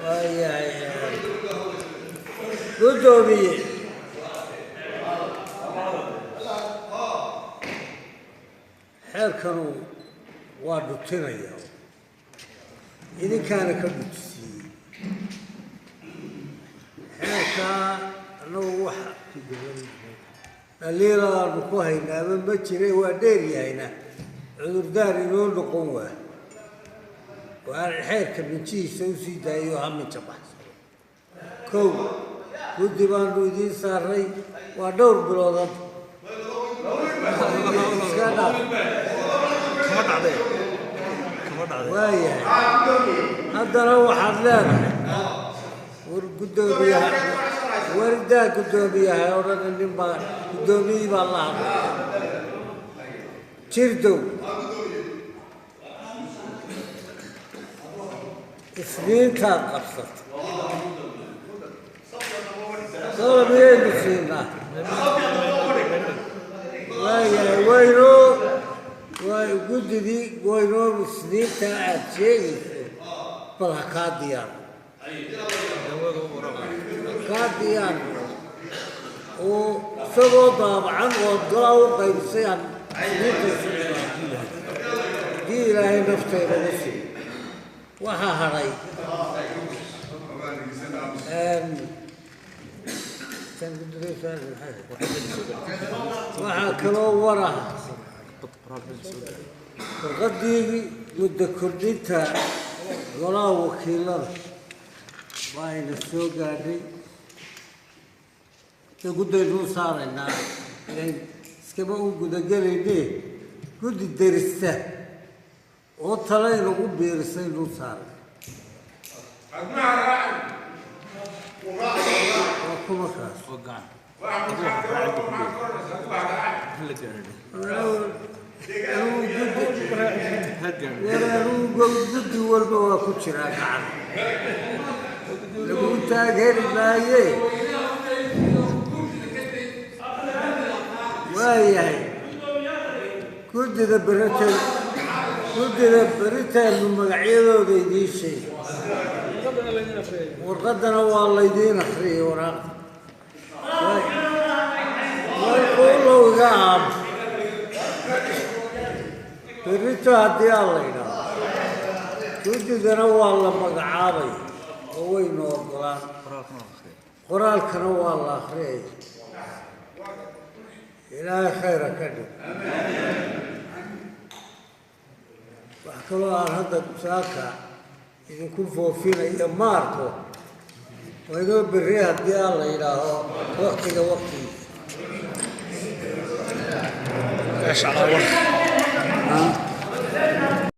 Waayahay, guddoomiye, xeerkanu waa dhutinaya, idinkaana ka dhutisiiyey xeerkaa. Annagu wax dhaliilaanu ku haynaaba ma jire, waa dheer yahayna, cudurdaar inoo noqon waa waan xeerka minjihiisa usii daayo, ha minja baxsano. Kow, guddi baanu idiin saaray, waa dhowr biloodan iska dhaaf. Kama dhacdee, kama dhacdee. Waayahay, haddana waxaad leedahay war guddoomiyaha, waridaa guddoomiyaha oo dhan nin baa guddoomiyihii baa la hadlay. Jirdow, isniintaad qabsatay soola miyaynu siinaa? Waayahay, waynoo waa guddidii, waynoo isniintaa aad sheegayso, bal ha kaa diyaar, kaa diyaar oo isagoo daabacan oo golaa u qaybisay aan isniinta isu dhigaa, haddii Ilaahay naftayda ugu siiyo. Waxaa hadhay tan guddida. Waxaa kaloo war ah warqadii muddo kordhinta golaha wakiilada waa ayna soo gaadhay, dee guddaynu u saaraynaa, ilan iskama u gudagelayne, guddi derista oo tale inagu biirisaynu u saaray. Waa kuma kaas? Oo gacan adigu wax raacin buu ku leeyahay, hala gaarin. Anigu guddi ha gaarin. War anigu guddi walba waa ku jiraa, gacan lagu taageeri maaye. Waayahay, guddida beriteen, guddida beriteenu magacyadooda idiin sheeg, warqaddana waa laydiin akriyay waraaqda. Way quulow iga aam berito haddii aan la idhaahdo, guddidana waa la magacaabay oo waynu ogolaan. Qoraalkana waa akhriya. Qoraalkana waa la akriyay. Ilaahay khayra ka dhig. Wax kaloo aan hadda saaka idinku foofinayo ma arko, waa inoo berri haddii aan la yidhaaho, waktiga waktigiisa. Eesh calaa war.